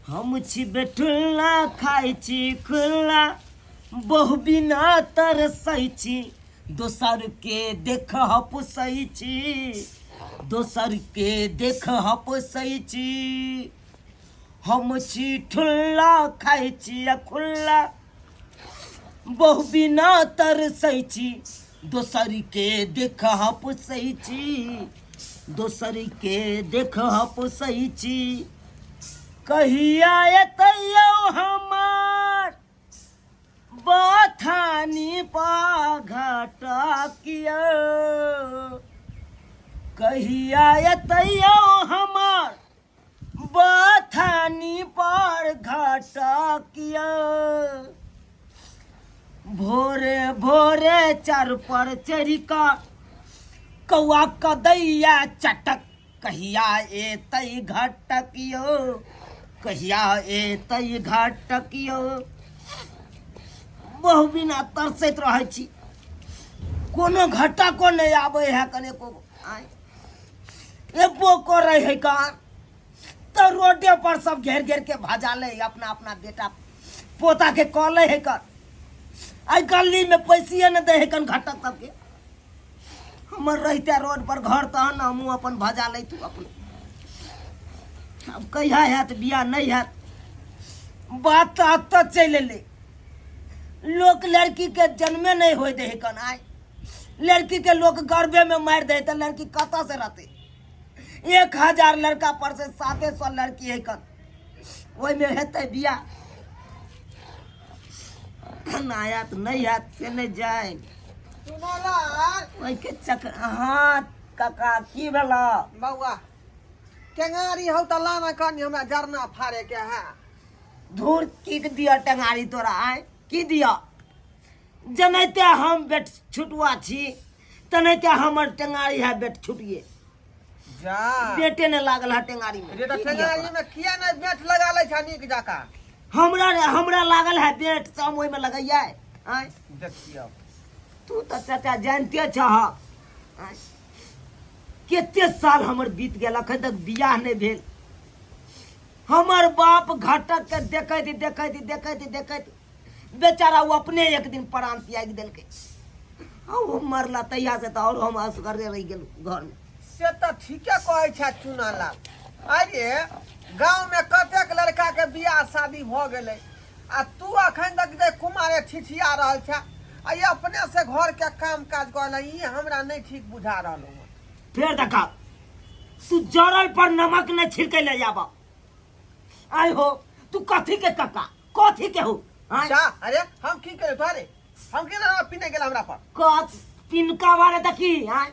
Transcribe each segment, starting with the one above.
हम छी बेठुल्ला खाइ छी खुल्ला बहु बिना तरसै छी दोसर के देख हपसै छी दोसर के देख हपसै छी हम छी ठुल्ला खाइ छी आ खुल्ला बहु बिना तरसै छी दोसर के देख हपसै छी दोसर के देख हपसै छी कहिया एतै यौ हमर बथानी पघटकियो कहिया एतै यौ हमर बथानी पर घटकियो भोरे भोरे चार पर चढ़ि कऽ कौआ कदैया चटक कहिया एतै घटकियो कहिया एतै घटकियो। बहु बिना तरसैत रहै छी, कोनो घटको नहि आबै है कनेको। आँय एबो करै है कान तऽ रोडे पर सब घेर घेर के भजा ले अपना अपना बेटा पोता के कऽ ले है कर। आइ गली में पैसिए ने दै है कन घटक सबके। हमर रहिते रोड पर घर तहन ने हमहूँ अपन भजा लैतू अपने। आब कहिया हैत बियाह नहि हैत बात तऽ एतऽ चलि एलै। लोक लड़कीके जन्मे नहि होइ दै है कन। आइ लड़कीके लोक गर्भेमे मारि दै तऽ लड़की कतऽ से रहतै? 1000 लड़का पर से 700 लड़की है कन, ओहिमे हेतै बियाह? ना आयत नहि हैत से नहि जानि। सुनलाल ओहिके चक्कर। हाँ काका की भेल? बौआ टेंगारी हौ तऽ लाना कनि, हमरा जरना फाड़े के है। धूर की दिया टेंगारी तोरा? आय की दिया? जनैते हम बेट छुटुआ छी तेनाहिते हमर टेंगारी है बेट छुटिए। जा बेटे ने लागल है टेंगारी में। रे तऽ की दिया टेंगारी तोरा? में किया नहि बेट लगा लै छ नीक जकाँ? हमरा हमरा लागल है बेट से हम ओहिमे लगैया। आय देखियौ तू तऽ चाचा जानते छह आँय, कते साल हमर बीत गेल अखन तक बियाह नहि भेल। हमर बाप घटक के देखैत देखैत देखैत देखैत बेचारा ओ अपने एक दिन प्राण त्यागि देलकै आ ओ मरला तहिया से तऽ आओर हम असगरे रहि गेलहुँ घरमे। से तऽ ठीके कहै छै चुनालाल। अरे गाँव में कतेक लड़का के बियाह शादी भऽ गेलै आ तू अखन तक जे कुमारे छिछिया रहल छै आ ई अपने से घर के काम काज कऽ ई हमरा नहि ठीक बुझा रहल हँ। फेर देखा तू जरल पर नमक नहि छिड़कै ले जाब। आय हो तू कथी के कक्का कथी के हो? आँय? जा अरे हम की करे तोरे, हम की ना पीने गेल हमरा पर कथ पिनका वाले देखी। आय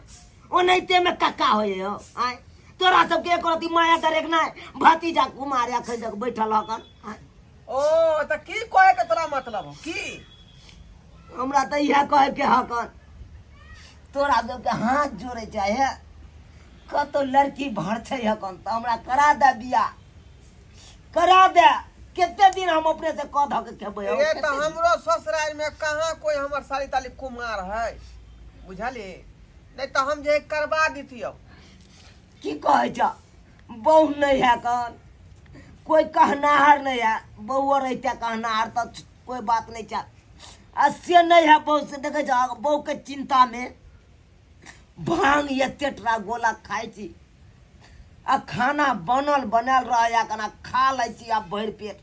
ओनाहिते में कक्का होय हो। आय तोरा सबके एक रति माया दरेक नहि भतीजा कुमार अखन तक बैठल हकन। आय ओ तऽ की कहे के तोरा मतलब हो की? हमरा तऽ इएह कहे के हकन तोरा सबके हाथ जोड़े चाहे कतौ लड़की भरछै हकन तऽ हमरा करा दे बियाह करा दे। कते दिन हम अपने से कह धऽ के खेबै हौ, रे कते तऽ दिन? हमरो ससुराल में कहाँ कोई हमर साली ताली कुमार है बुझली, नहीं तऽ हम जे करवा दितियौ। की कहै छ? बहु नहीं है कन, कोई कहनाहर नहीं है। बहुओ रहिते कहनाहर तऽ कोई बात नहीं छै। आ से नहीं है बहु से देखै छ बहु के चिंता में भांग एते टरा गोला खाइ छी आ खाना बनल बनायल रहै कना खा लै छी आ भरि पेट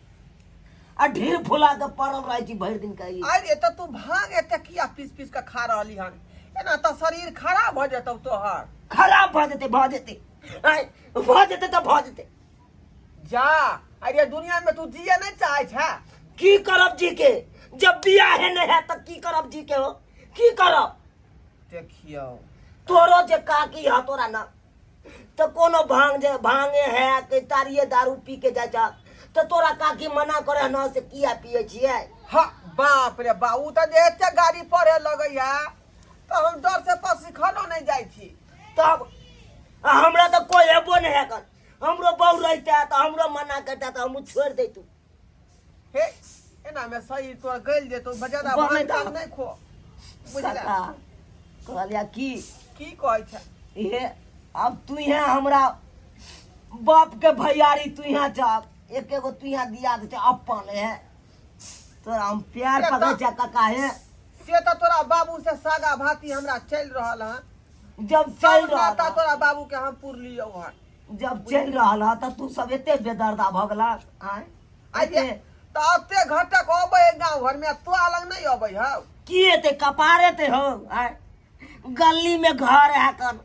आ ढेर फुला के पड़ल रहै छी भरि दिन के। अरे तऽ तू भांग एते किया पीस पीस के खा रहली हन? एना तऽ शरीर खराब भऽ जेतौ तोहर। खराब भऽ जेतै भऽ जेतै आँय, भऽ जेतै तऽ भऽ जेतै। जा अरे दुनिया में तू जिए नहीं चाहे छे। की करब जी के जब बियाहे नहीं है तऽ की करब जी के हो की करब? देखियौ तोरो जे काकी है तोरा ना तऽ कोनो भांग जे भांगे है कि तारिये दारू पी के जाइ छ तऽ तोरा काकी मना करे न से किया पिए छियै? हाँ बाप रे बा उ तऽ जे एते गाड़ी पढ़े लगैया तऽ हम डर से पसिखनो नहीं जाइ छी। तब आ हमरा तऽ कोई हेबो नहीं है कर। हमरो बहु रहिते तऽ हमरो मना करते तऽ हमहूँ छोड़ि दैतू। हे एना में सही तोर गइल जेतो ज्यादा बनै भांग तऽ तांग नहीं खो बुझला। काका कहलिया की की कहै छै? हे अब तू यहाँ हमरा बाप के भैयारी तू यहाँ जा एक एगो तू यहाँ दिया दे छै अपन है तोरा हम प्यार पकड़ै छै काका हे। से तऽ तोरा बाबू से सागा भाती हमरा चलि रहल हन। जब चलि सब रहल नाता हँ, तोरा बाबू के हम पुरलियौ हन। जब चलि रहल हँ तऽ तू सब एते बेदर्दा भऽ गेला आँय? आइ एते तऽ एते घटक अबै है गाँव घर में तोरा लग नहि अबै हौ। की एते कपार एते हौ आँय? गली में घर है कन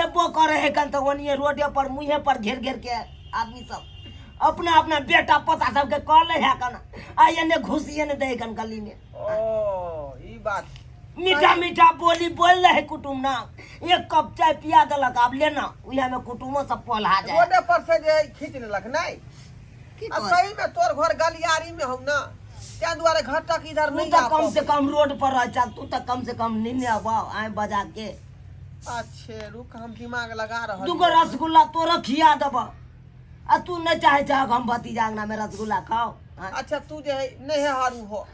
एबो करे है कन तऽ ओनिये रोडे पर मुँहे पर घेर घेर के आदमी सब अपना अपना बेटा पोता सबके कह ले है कन आ एने घुसिए ने दे कन गली में। ओ ई बात। मीठा मीठा बोली बोल रहे कुटुम ना, एक कप चाय पिया देलक आब लेना उहे में कुटुमो सब पलहा जाए। रोडे पर से जे खींच लेलक नहीं की आ कहै? सही में तोर घर गलियारी में हौ ना, तें दुआरे घटक इधर तू नहीं तऽ जा कम से पबै। कम रोड पर रह चल, तू तऽ कम से कम निन्ने आबा आय बजा के। अच्छे रुक, हम दिमाग लगा रहल दूगो छी। रसगुल्ला तोरो खिया देब आ तू नहीं चाहे चाह हम भतीजा अंगना में रसगुल्ला खाओ। हाँ। अच्छा तू जे है नहीं है हारू हो,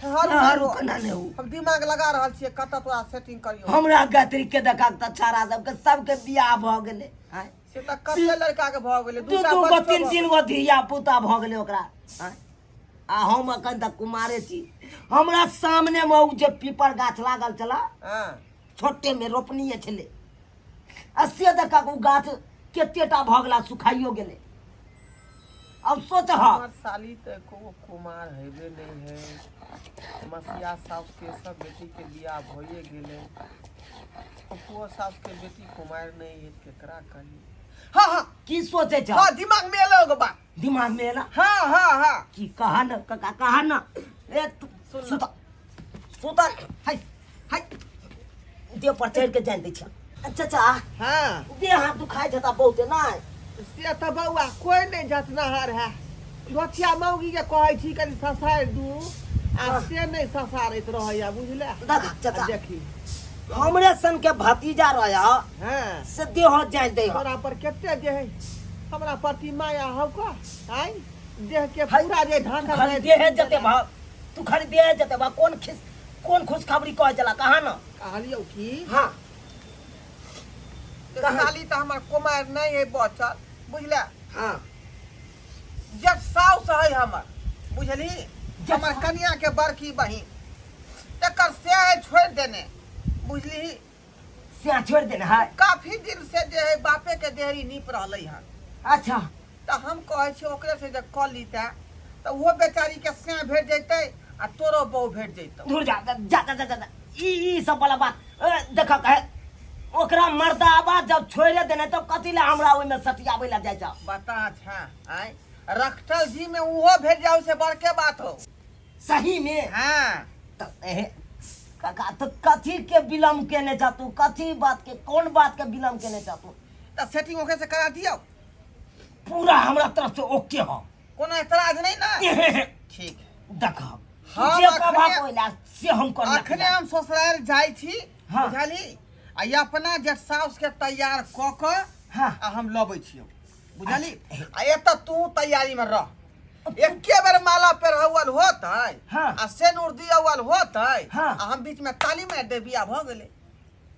हारू हारू नहीं हो। केना नहीं हो? हम दिमाग लगा रहल छियै कतऽ तोरा सेटिंग करियौ। हमरा गतरी के देखा तऽ छाड़ा सबके सबके बियाह भऽ गेलै। हाँ। से तऽ कते लड़का के भऽ गेलै, दू दूटा दू गो बच्चो तीन भऽ तीन गो धिया पुता भऽ गेलै ओकरा। हाँ। आ हम अखन तक कुमारे छी। हमरा सामने में उ जे पीपर गाछ लागल छला, हाँ। छोटे में रोपनीये छलै, आ से देखा उ गाछ कतेटा भऽ गेला सुखाइयो गेलै। अब सोच। हमर साली तऽ एको कुमार हेबे नहीं है, मसिया सास के सब बेटी के बियाह भइए गेलै, फुफुओ सास के बेटी कुमार नहीं है, केकरा कही? हाँ हाँ। की सोचे छ? हाँ दिमाग में एलो एगो बात। दिमाग में एला? हाँ हाँ हाँ। की कहा न काका, कहा न। ए तू सुन न। सुता सुता, हाय हाय देह पर चढ़ के जान दै छ। अच्छा अच्छा। हाँ। देह हाथ दुखाइ छ त बहुते नै? से तऽ बौआ कोई नहीं जतनहार है, धोतिया मौगी के कहै छी कनि ससारि दू आ से नहीं ससारैत रहैया, बुझले? देख चाचा। देखी हमरे सन के भतीजा रहे हाँ। से देह जान दे। तोरा पर कते जे है हमरा प्रति माया हौ का आइ देह के हाय, पूरा जे ढाकल खाली रहै। देह जते भाव तू खाली देह जते बा कौन खिस कौन खुशखबरी कह चला कहा ना? कहलियौ की हाँ। जे साली तऽ हमर कुमार नहीं है बचल, बुझले? हाँ। जेठ साउस है हमर, बुझली? जेठ हमर साउस? कनिया के बड़की बहिन, तकर से है छोड़ देने, बुझली? से छोड़ देने है। काफी दिन से जे है बापे के देहरी नीप रहलै हन। अच्छा। तऽ हम कहै छी ओकरे से जे कऽ लीते तऽ ओहो बेचारी के से भेट जैतै आ तोरो बहु भेट जैतौ। दूर जा जा जा जा जा, जा। ई ई सब वाला बात ए, देख कहे ओकरा मर्दाबा जब छोड़े देने तब कथी ला हमरा ओहिमे सटियाबै ला जाइ छ? बता छा आय रखटल जी में उहो भेट जाऊ से बड़के बात हो। सही में? हाँ। त एहे काका तो कथी के विलम्ब केने छ तू? कथी बात के कौन बात के विलम्ब केने छ तू? तऽ सेटिंग ओकरे से करा दियौ। पूरा हमरा तरफ से ओके हो, कोनो एतराज नहीं ना? ठीक। देख हम जे कभा अखने- कोइला से हम कर अखने हम ससुराल जाइ छी। हाँ। बुझली? आ ई अपना जेठ साउस के तैयार कऽ कऽ हाँ। आ हम लबै छियौ, बुझली? आ एतऽ तू तैयारी में रह, एके बेर माला पेरहौल होतै हाँ। आ सेनुर दियौल होतै हाँ। आ हम बीच में ताली मारि देब, बियाह भऽ गेलै।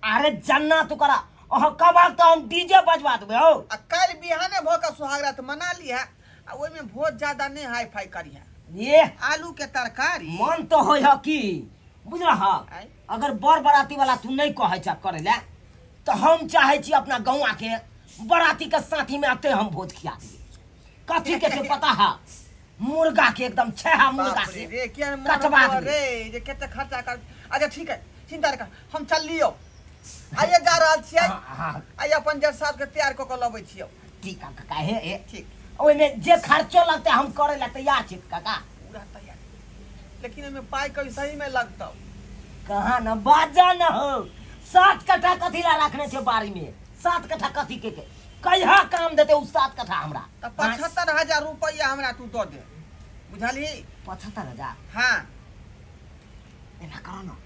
अरे जन्ना तू करा अहाँ कबाक तऽ हम डीजे बजवा देबै हौ। आ काल्हि बिहाने भऽ कऽ सुहागरात मना लिहे आ ओहिमे भोज ज्यादा नहि हाई फाई करिहे। ये आलू के तरकारी। मन तो होइ ह की बुझल ह? आँय? अगर बर बराती वाला तू नहीं कहै छ करे ले तऽ हम चाहै छी अपना गौआ के बराती के साथी में अते हम भोज खिया दिए। कथी के छै पता है? मुर्गा के एकदम छेहा मुर्गा बाप रे के रे किया मन कटवा पर देबै। रे जे कते खर्चा कर। अच्छा ठीक है, चिंता नहि कर, हम चललियौ, आइए जा रहल छियै। हाँ, हाँ। आइ अपन जेठ साहब के तैयार कऽ कऽ लबै छियौ। ठीक है काका, हे हे ठीक। ओहिमे जे खर्चो लगतै हम करे ला तैयार छी काका। पूरा तैयार, लेकिन ओहिमे पाइ कभी सही में लगतौ। कहाँ न बाजा न हो, 7 कट्ठा कथी ला रखने छै बाड़ी में? 7 कट्ठा कथी के के कहिया काम देते उ 7 कट्ठा हमरा? तऽ 75,000 रुपैआ हमरा तू दऽ दे, बुझलही? 75,000? हाँ। एना कर न,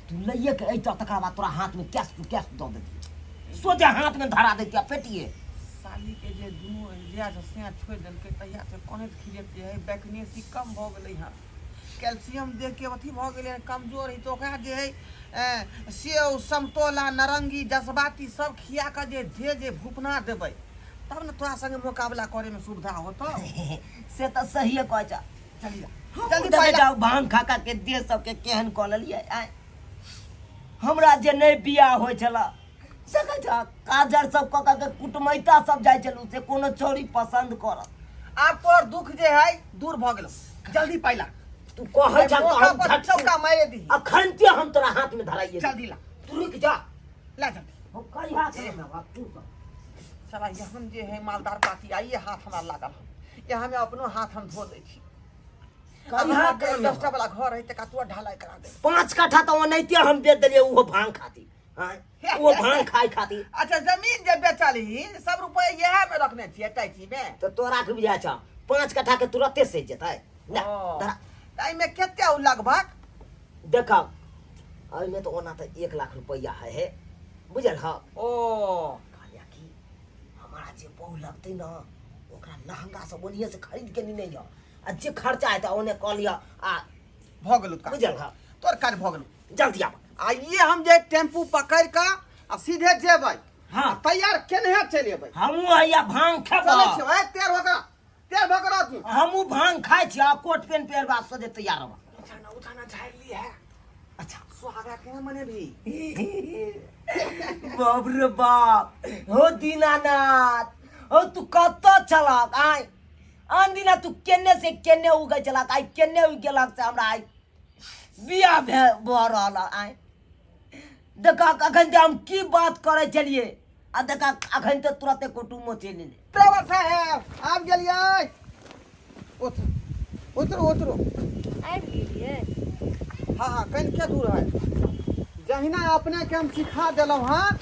तू लइए के अइतऽ तकरा बाद तोरा हाथ में कैश टू कैश दऽ देती, सोझे हाथ में धरा देती आ पेटिए। साली के जे दुनू जहिया से सैया छोड़ि देलकै तहिया से कनैत खिजैत जे है वैकनेसी कम भऽ गेलै हँ, कैल्सियम देह के अथी भऽ गेलै हँ कमजोर है, तऽ ओकरा जे है सेव समतोला नारंगी जसबाती सब खिया कऽ जे देह जे भूपना देबै तब ने तोरा संगे मुकाबला करे में सुविधा होतो। से तऽ सहिए कहै छ। चलिए जल्दी जल्दी देखै पहला जाउ भांग खा खा के देह सबके केहन कऽ लेलियै आँय। हमरा जे नहि बियाह होइ छलए देखै छ, काजर सब कऽ कऽ के कुटमैता सब जाइ छलू से कोनो छौड़ी पसन्द करत। आब तोहर दुख जे है दूर भऽ गेलो, जल्दी पहला। तू कहै छ तऽ मौका हम पर झट से चौका मारे दी। अखन ते हम तोरा हाथ में धराइए। जल्दी ला। तू रुक जा। ला जल्दी। हम कहिया से ना बाप तू सब। साला यहाँ जे है मालदार पाती आइए हाथ हमरा लागल हन, यहाँ में अपनो हाथ हम धो दै छी। कहिया के 10टा वाला घर है तका तू ढलाई करा दे। 5 कट्ठा तऽ ओनाहिते हम बेच देलियै ओहो भांग खातिर। आँय, ओहो भांग खाय खातिर। अच्छा जमीन जे बेचलही सब रुपया इएह में रखने छियै टैची में? तऽ तोरा की बुझाइ छौ 5 कट्ठा के तुरते सजि जेतै? ना, ओ, धरा। तऽ एहिमे कते आउ लगभग? देखब एहिमे तऽ ओना तऽ 1 लाख रुपैआ है हे, बुझल हँ? ओ कहलिया कि हमारा जे बहु लगतै ने ओकरा लहंगा सब ओनिये से खरीद के नेने यऽ आ जे खर्चा हेतै ओने कऽ लिअ आ भऽ गेलौ काज। बुझल हँ? तोर काज भऽ गेलौ। जल्दी आब। आ ये हम जे टेम्पू पकड़ कऽ आ सीधे जेबै। हाँ। आ तैयार केनहे चलि एबै। हमहूँ हैया भांग खेबै। चलै छियौ, ए, तैयार भऽ कऽ, तैयार भऽ कऽ रह तू। हमहूँ भांग खाइ छी आ कोट पेंट पहिरबा सोझे तैयार रहबा। उठाना उठाना झाड़ि ली है। अच्छा। सुहागरा केना मनेबही? बाप रे बाप, हो दीनानाथ, हो तू कतऽ छलक आइ? आन दिना तू केने से केने उगै छलक, आइ केने उगि गेलक से हमरा आइ बियाह भऽ रहल है आइ। देखा अखन जे हम की बात करै छलियै आ देखा अखन तऽ तुरते कुटुमो चलि एलै। ड्राइवर साहेब आबि गेलियै, उतरू उतरू उतरू। आबि गेलियै? हाँ हाँ, कनिके दूर है। जहिना अपने के हम सिखा देलहुँ हँ,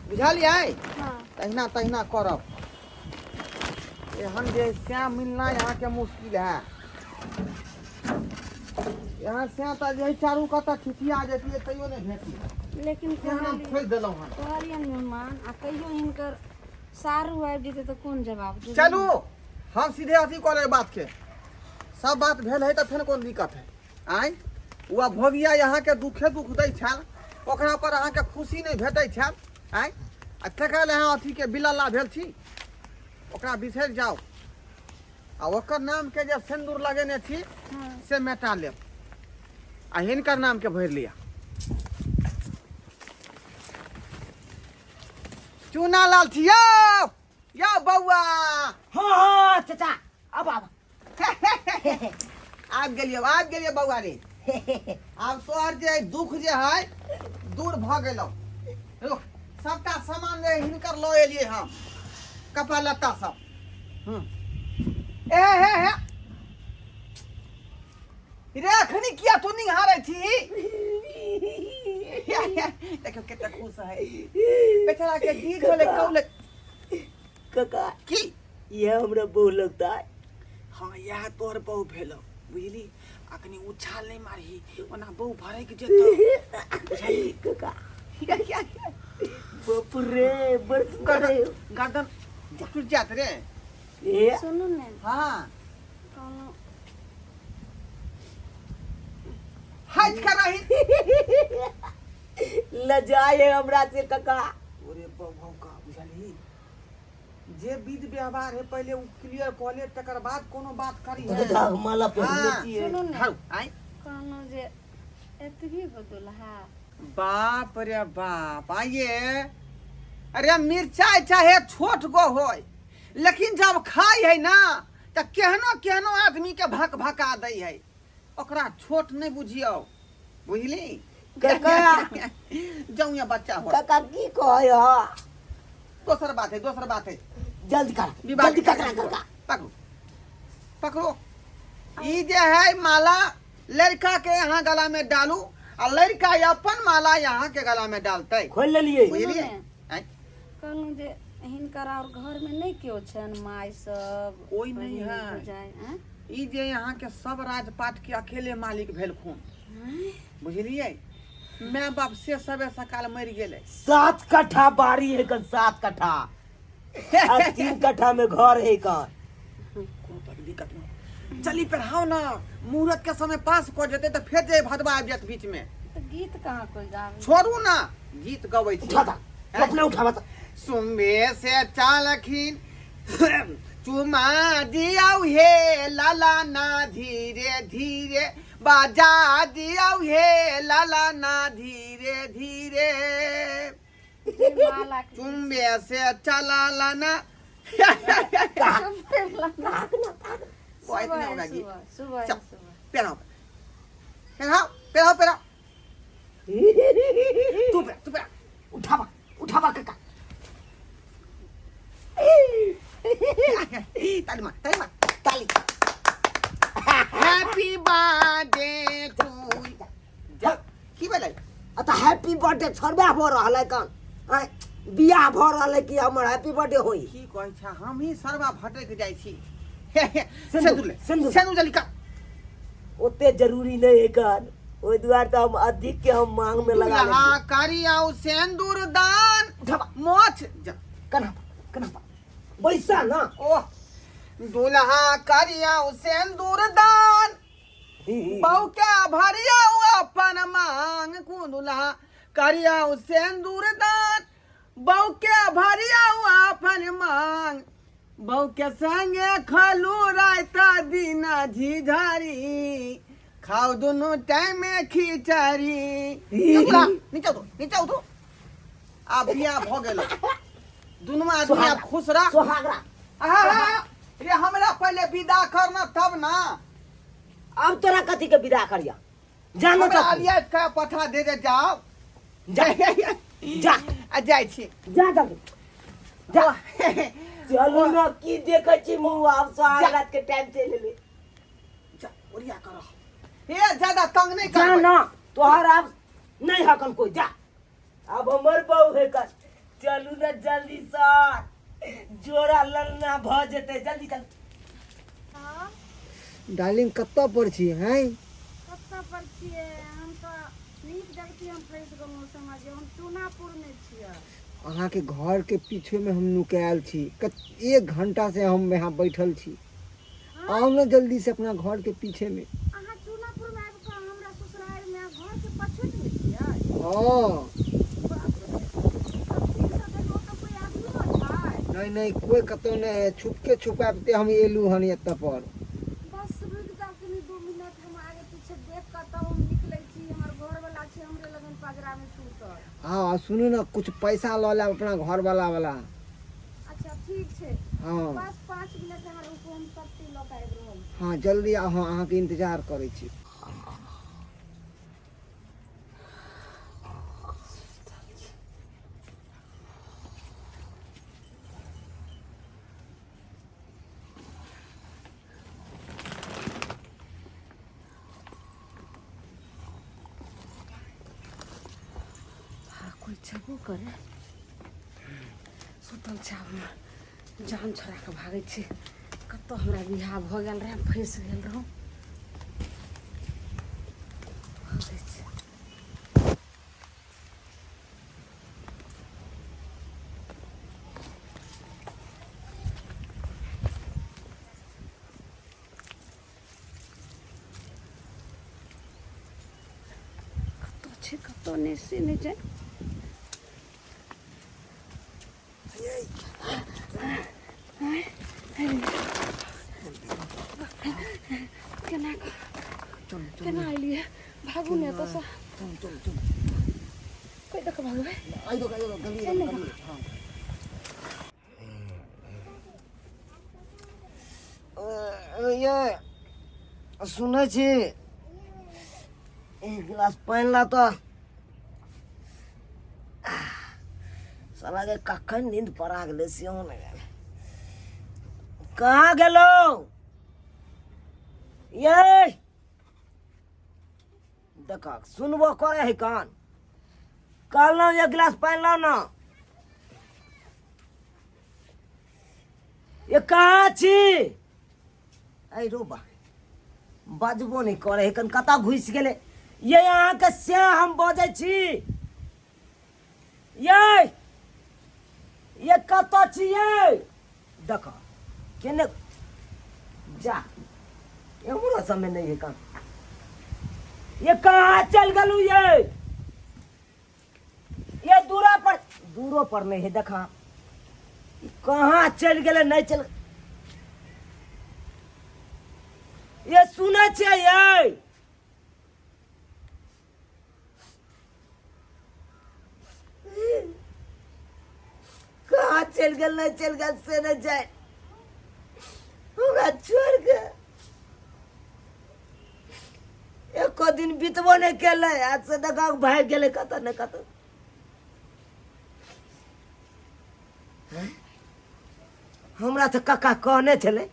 बुझलियै? हाँ। तहिना तहिना करब। एहन जे श्याम मिलना यहाँ के मुश्किल है। यहाँ से तऽ जे चारू कतऽ खिचिया जैतियै तैयो नहि भेटियै। लेकिन एहन हम खोजि देलहुँ हन। कहलियनि मेहमान आ कहियो हिनकर सारू आबि जेतै तऽ कोन जवाब देबै? चलू हम सीधे अथी कऽ लेबै बात के। सब बात भेल है तऽ फेर कोन दिक्कत है? आँय, ओ भोगिया अहाँके दुखे दुख दै छल, ओकरा पर अहाँके खुशी नहि भेटै छल। आँय, आ तकरा लए अहाँ अथीके बिलल्ला भेल छी, ओकरा बिसरि जाउ आ ओकर नामके जे सिन्दूर लगेने छी से मेटा लेब आ हिनकर नामके भरि लिअ। चूना लाल छी यौ, यौ बौआ। हाँ हाँ चाचा, अब आब। आबि गेलियौ, आबि गेलियौ बौआ रे। आब तोहर जे दुख जे है दूर भऽ गेलौ। रुक, सबटा सामान जे हिनकर लऽ एलियै हम, कपड़ा लत्ता सब। ए हे हे रे, अखनी किया तू निहारै छी? देखियौ कते खुश है बेचारा के जी छलै कौले। काका की यह हमरा बहु लगता है। हाँ, यह तोहर बहु भेलो, बुझली? अखनी उछाल नहीं मारही, ओना बहु भरक जेतौ, बुझली? काका बाप रे, बड़ सुंदर है। गर्दन टूट जात रे। ए सुनू ने। हाँ। कोनो हट कर रही। लजाए है हमरा से काका। ओरे बहु का बुझली, जे विध व्यवहार है पहले उ क्लियर कऽ ले, तकर बाद कोनो बात करी है। देखा माला पहिरने हाँ। छियै। सुनू ने। झाड़ू, आँय। कहलहुँ जे एतबी गो दुल्हा। बाप रे बाप, आइए अरे मिर्चाई चाहे छोट गो होय, लेकिन जब खाई है ना तऽ केहनो केहनो आदमी के भक भका दै है, ओकरा छोट नहीं बुझियौ, बुझली? काका। जाऊँ या बच्चा हो। काका की कहै ह? दोसर बात है, दोसर बात है। जल्दी कर, विवाह जल्दी के कर, काका। पकड़ो पकड़ो, ई जे है माला लड़का के यहाँ गला में डालू आ लड़का अपन माला यहाँ के गला में डालते। खोल लेलियै। बुझलियै? सुनू ने। आँय? कहलहुँ जे हिनकर और घर में नहीं केओ छनि, माय सब कोई नहीं बहिन है। भौजाइ, आँय? ई जे यहाँ के सब राजपाट के अकेले मालिक भेलखुन, बुझलियै? माय बाप से सबे सकाल मरि गेलै। 7 कट्ठा बाड़ी है कन, 7 कट्ठा आ 3 कट्ठा में घर है कन। कोनो तरह के दिक्कत नहीं। चली पढ़ाओ ना, मुहूर्त के समय पास कऽ जेतै तऽ फेर जे भदवा आबि जायत बीच में। तऽ गीत कहाँ कोई गाबै? छोड़ू ना, गीत गबै छी। उठा दा, अपने उठावा ता। सुम्बे से चालखिन चुमा दियौ हे लाला ना धीरे धीरे बाजा दियौ हे लाला ना धीरे धीरे माला के चुम्बे से चला लाना सुबह इतना होगा जी। सुबह सुबह चल। सुबह पहनाओ पहनाओ पहनाओ पहनाओ तू पहना तू पहना उठावा उठावा काका ताली मार ताली मार ताली हैप्पी बर्थडे टू जा की भेलै आ तऽ हैप्पी बर्थडे छोड़बे भऽ रहल है कन आँय बियाह भऽ रहल है कि हमर हैप्पी बर्थडे होई की कहै छ हमही सरवा भटक जाइ छी सिन्दूर, सिन्दूर ले सिन्दूर। सिन्दूर जल्दी कर ओते जरूरी नहि है कन ओहि दुआरे तऽ हम अधिक के हम मांग में लगा दुल्हा लेलियै करियौ सिन्दूर दान उठाबा मोछ जा कन्हा पर कन्हा पर बैसा ना ओह दुल्हा करियौ सिन्दूर दान बहु के भरियौ अपन मांग को दुल्हा करियौ सिन्दूर दान बहु के भरियौ अपन मांग बहु के संगे खलू रात दिन झिझरी खाओ दुनू टाइम में खिचड़ी चल नीचा उतरो नीचा उतरो आब बियाह भऽ गेल दुनू आदमी आब खुश रह सोहागरा आहा, रे हमरा पहिले विदा करना तब ना अब तोरा कथी के विदा करिया जानो हमरा तो अलिया के पठा दे दे जाओ जा जा आ जाइ छी जा जल्दी जा चलू ना की देखै छी मुँह आब सोहाग रात के टाइम चलि एलै जा ओरिया कर हे ज्यादा तंग नहीं जा कर ना तोहर आब नहीं हकन कोई जा अब हमर बहु है कर चलू ना जल्दी सर जोड़ा ललना भऽ जेतै जल्दी चल हाँ डार्लिंग कतऽ पर छी हैं कतऽ पर छियै हम तऽ नीक जगती हम फँसि गेलहुँ समझियौ हम चूनापुरमे छियै अहाँके घर के पीछे में हम नुकायल छी एक घंटा से हम यहाँ बैठल छी आउ ना जल्दी से अपना घर के पीछे में अहाँ चूनापुरमे आबि कऽ हमरा ससुरारिमे घरके पछुतिमे छियै हाँ बाप रे तब ठीकसँ देखो तऽ कोइ आदमियो छै नहीं नहीं कोई कतौ नहीं है छुपके छुपाबते हम एलू हन एतऽ पर बस रुकि जाउ कनि 2 मिनट। हम आगे पीछे देख कऽ तब हम निकलै छी। हमर घरवला छै हमरे लगन पजरामे सुतल। हाँ सुनू ना, कुछ पैसा लऽ लेब अपना घर वाला वाला। अच्छा, ठीक छै। हाँ। बस 5 मिनट अहाँ रुकू, हम सब चीज लऽ कऽ आबि रहल छी। हाँ, जल्दी आउ, हाँ, अहाँके इंतजार करै छी। कोइ छेबो करे, सुतल छै। आब हम जान छोड़ा कऽ भागै छी। कतऽ हमरा बियाह भऽ गेल रहै, हम फँसि गेल रहौं। भागै छी। कतऽ छै, कतऽ नहि, से नहि जानि। केना केना एलियै? भागू ने एतऽसँ। कोइ देख भागबै। एने देख। ये सुनै छी, एक गिलास पानि ला तऽ। साला के कखन नींद पड़ा गेलै सेहो नहि गेल। कहाँ गेलौ ये? देख, सुनबो करे है कान। कहलहुँ एक गिलास पानि लाउ ने। ये कहाँ छी? अरे रो बा, बजबो नहि करे है कन। कतऽ घुसि गेलै ये? अहाँके से हम बजै छी ये। ये कतऽ छियै? देख केने जा, एमरो समय नहीं है। कहाँ ये, कहाँ चल गेलू ये? ये दूरा पर, दूरो पर नहीं है। देखा कहाँ चलि गेलै नहि चलि ये सुनै छियै यै कहाँ चलि गेल नहि चलि गेल से नहि जाय हमरा छोड़ि के एको दिन बितबो नहि केलै आ से देखा भागि गेलै कतऽ ने कतऽ हमरा तऽ काका कहने छलै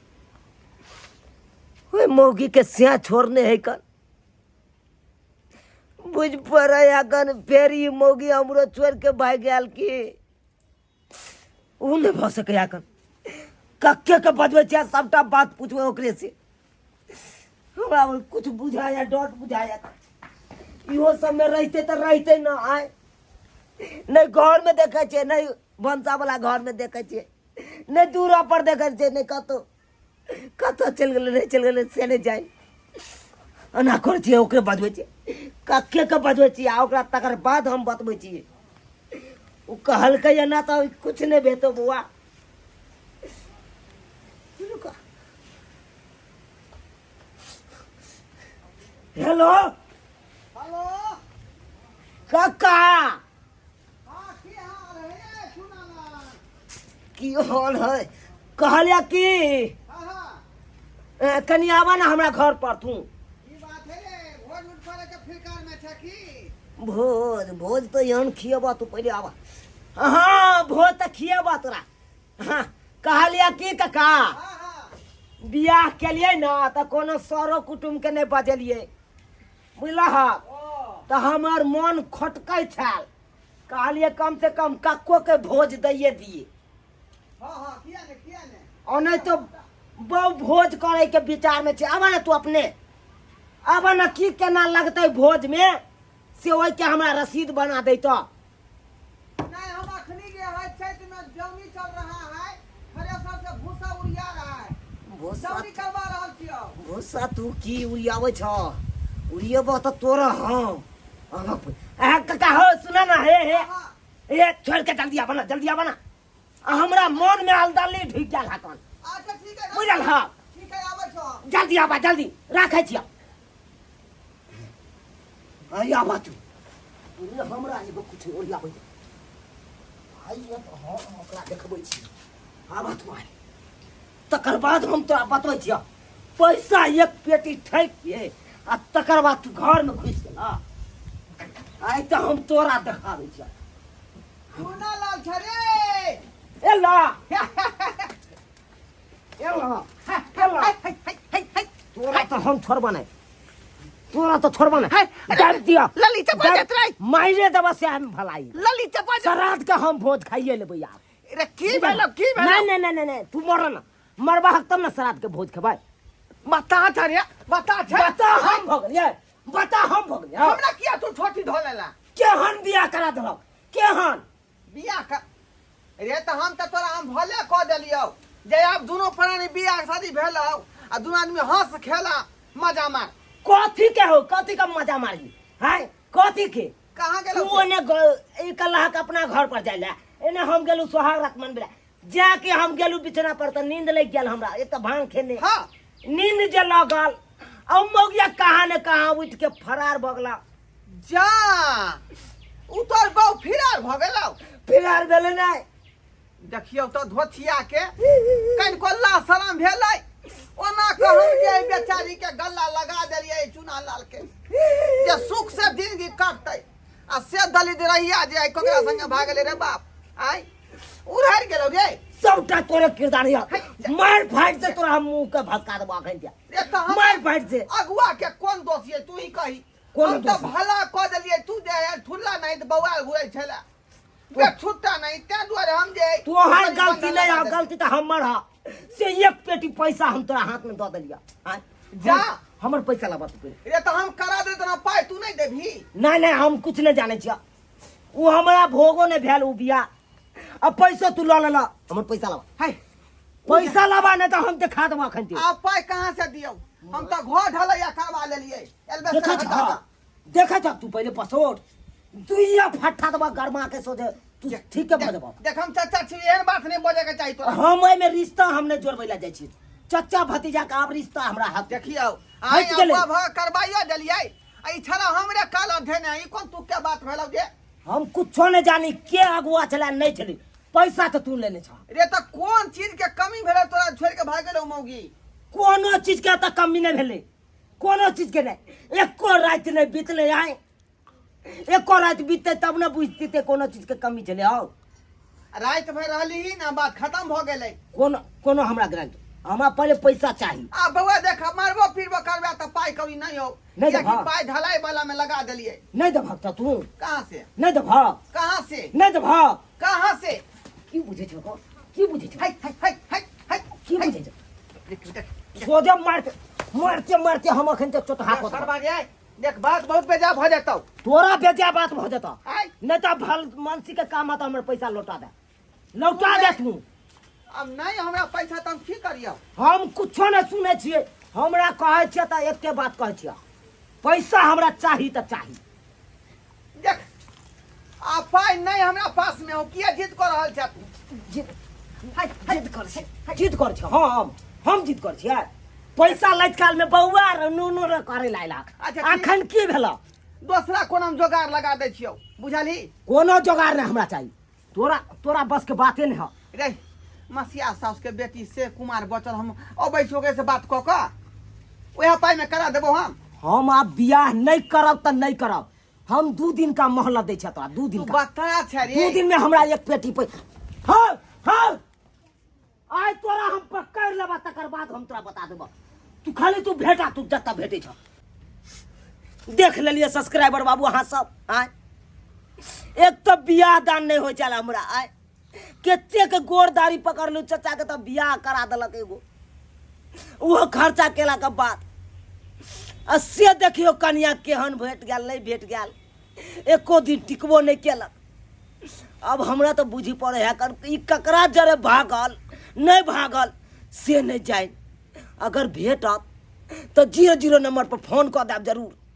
ओहि मौगीके सिया छोड़ने है कन बुझि पड़ै अखन फेर ई मौगी हमरो छोड़ि के भागि गेल की ओ नहि भऽ सकैए अखन कक्के के बजबै छियै सभटा बात पुछबै ओकरे से हमरा कुछ बुझाया डर बुझाया इहो सबमे रहिते तऽ रहिते न आय नहि घरमे देखै छियै नहि भनसावला घरमे देखै छियै नहि दूरा पर देखै छियै नहि कतहु कतऽ चलि गेलै नहि चलि गेलै से नहि जानि एना करै छियै ओकरे बजबै छियै कक्केके बजबै छियै आ ओकरा तकर बाद हम बतबै छियै ओ कहलकै एना तऽ किछु नहि भेटौ बौआ रुका हेलो हेलो काका हाँ की हाल है चुनालाल की हाल है कहलिया की हाँ हाँ कनि आबऽ ने हमरा घर पर तू की बात है रे भोज उठ करे के फिरकार में छै की भोज भोज तऽ एहन खियबऽ तू पहिले आबऽ हाँ भोज तऽ खियबऽ तोरा हाँ कहलिया की काका हाँ हाँ बियाह केलियै ने तऽ कोनो सरो कुटुम्बके नहि बजेलियै बुझलह ओ तऽ हमर मोन खटकै छल कहलियै कम से कम कक्को के भोज दैये दिए हाँ हाँ किया ने किया ने और नहीं तो बहु भोज करे के विचार में छै आब ने तू अपने आब ने की केना लगतै भोज में से ओहि के हमरा रसीद बना दै तो नहीं हम अखनी जे है चैत में जौनी चल रहा है थ्रेसर से भूसा उड़िया रहा है भूसा जौनी करवा रहल छियौ भूसा तू की उड़ियाबै छ उड़ियेबह तऽ तोरा हम अहाँ काका हो सुना ना हे हे हाँ हे छोड़ के जल्दी आबा ना जल्दी आबा ना आ हमरा मन में अलदली ढुकि गेल हकन अच्छा ठीक है बुझल हँ ठीक है आबै छौ जल्दी आबा जल्दी राखै छियौ अरे आबा तू अरे हमरा एगो कुछ ओरियाबै आइ तऽ हम ओकरा देखबै छी आबा तू आइ तकर बाद हम तोरा बतबै छियौ पैसा एक पेटी ठकि के आ तकर बाद तू घरमे घुसि गेला आइ तऽ हम तोरा देखाबै छियौ चूना लाल छै रे एला एला एला तोरा तऽ हम छोड़बा नहि तोरा तऽ छोड़बा नहि दाबि दिअ लली चपा जात रे मारे देबऽ से हम भलाई लली चपा जात श्राद्ध के हम भोज खाइए लेबै यार रे की भेलो की भेलो नहीं नहीं नहीं नहीं नहीं तू मर ना मरबा हक तब ना श्राद्ध के भोज खेबै बता छ रे बता छ बता हम भऽ गेलियै बता हम भऽ गेलियै हमरा किया तू छोटी धो लेला केहन बियाह करा देलक केहन बियाह कर रे तऽ हम तऽ तोरा हम भले कऽ देलियौ जे आब दुनू प्राणी बियाह शादी भेलौ आ दुनू आदमी हंस खेला मजा मार कथी के हो कथी के मजा मारी हैं कथी के कहाँ तू गेलौ ओने ई कल्लाह के अपना घर पर जाय ला एने हम गेलू सोहाग रात मनबे ला जाके हम गेलू बिछना पर तऽ नींद लागि गेल हमरा एक तऽ भांग खेने हाँ नींद जे लगल आ मौगिया कहाँ ने कहाँ उठि के फरार भऽ गेला जा उ तोर बहु फिरार भऽ गेलौ फरार भेलै नहि देखियौ तऽ धोथिया के कनिको ला शरम भेलै ओना कहू जे एहि बेचारी के गल्ला लगा देलियै चूना लाल के जे सुख से जिंदगी कटतै आ से दलित रहिया जे आइ ककरा संगे भागलै रे बाप आइ उड़ारि गेलौ रे सबटा तोरे किरदार है मार फाट से तोरा हम मुंह के भसका देबो अखन जा रे तऽ हम मार फाट से अगुआ के कोन दोष ये तू ही कही कोन हम तऽ दोष? भला कऽ देलियै तू जे है ठुल्ला नहीं तऽ बौआल घुरै छलै बे छुट्टा नहीं तें दुआरे हम जे तोहर गलती नहीं है गलती तऽ हमर है से एक पेटी पैसा हम तोरा हाथ में दऽ देलिया आँय? जा। हमर पैसा लाबऽ तू पहिले। रे तऽ हम करा दे तना पाइ तू नहीं देबही नहीं नहीं हम कुछ नहीं जाने छियै ओ हमरा भोगो नहीं भेल ओ बिया अब पैसा तू लऽ लेला हमर पैसा लाबा है पैसा लाबा नहीं तऽ हम देखा देबो अखन ते आप पाइ कहाँ से दियौ हम तऽ घर ढलैया करवा लेलियै एल्बेस्टर देखा हटा छह देखा छह तू पहिले पसोट दुइया फट्टा देबा गरमा के सोझे तू ठीक है बजबह। देख, हम चाचा छी, एहन बात नहीं बजे के चाही तोरा। हम एहिमे रिश्ता हम नहि जोड़बै लए जाइ छी। चचा भतीजा के आब रिश्ता हमरा हाथ देखियौ, आइ हटि गेलै। अगुआ भऽ करबाइयो देलियै आ ई छड़ा हमरे काल धेने, ई कोन तू के बात भेलौ जे? हम कुछो नहि जानी के अगुआ छलै नहि छलै, पैसा तऽ तू लेने छह। रे, तऽ कोन चीज के कमी भेलै तोरा छोड़ि के भागि गेलौ मौगी? कोनो चीज के तऽ कमी नहि भेलै, कोनो चीज के नहि। एको राति नहि बीतलै आइ, एको राति बीततै तब ने बुझतै कोनो चीज के कमी छलै। हौ, राति भरि रहली ही ना, बात खत्म भऽ गेलै। कोनो कोनो हमरा गारंटी, हमरा पहिले पैसा चाही। आ बौआ देख, मारबो पीरबो करबे तऽ पाइ कौड़ी नहि हौ। नहि कियाकि देबह। पाइ ढलाई वाला में लगा देलियै। नहि देबहक तऽ तू कहाँ से? नहि देबहक। कहाँ से? नहि देबहक। कहाँ से? की बुझै छौ गो? की बुझै छौ? है है है है है। की बुझै छौ? देख देख। सोझे मारते मारते मारते हम अखन तक चोटहा कऽ देबौ। सरबा रे, देख, बात बहुत बेजा भऽ जेतौ। तोरा बेजा बात भऽ जेतौ। आय। नहि तऽ भल मानसी के काम आता, हमर पैसा लौटा दे, लौटा दे तू। अब नहीं हमरा पैसा तऽ हम की करियौ? हम कुछो नहि सुनै छियै। हमरा कहै छियै तऽ एके बात कहै छियै, पैसा हमरा चाही तऽ चाही। देख, आ पाइ नहीं हमरा पास में हो, किया जिद कऽ रहल छै तू? जिद जिद कर छै, जिद कर छै, हम जिद कर छियै। पैसा लैत काल में बौआ र नूनू र करे लायला। अच्छा, ठीक। अखन की भेल? दोसरा कोनो हम जोगाड़ लगा दै छियौ, बुझलही? कोनो जोगाड़ नहि हमरा चाही, तोरा तोरा बस के बाते नहि है। रे, मसिया साउस के बेटी से कुमार बचल, हम अबै छी ओकरे से बात कऽ कऽ उएह पाइ में करा देबो हम। हम आब बियाह नहि करब तऽ नहि करब। हम 2 दिन का मोहलत दै छियै तोरा, 2 दिन तू का। बता छै रे। 2 दिन में हमरा एक पेटी पै। हाँ हाँ, आइ तोरा हम पकड़ लेबा, तकर बाद हम तोरा बता देबा। तू खाली तू भेटा, तू जतऽ भेटै छ। देख लेलियै सब्सक्राइबर बाबू अहाँ सब, आय एक तऽ बियाह दान नहि होइ छल हमरा। आय कतेक गोर दाढ़ी पकड़लहुँ चचा के तऽ बियाह करा देलक एगो, ओहो खर्चा केलाके बाद। आ से देखियौ कनिया केहन भेट गेल, नहि भेट गेल, एको दिन टिकबो नहि केलक। अब हमरा तऽ बुझि पड़ै है कर ई ककरा जरे भागल नहि भागल से नहि जानि। अगर भेटत तऽ 00 नम्बर पर फोन कऽ देब जरूर।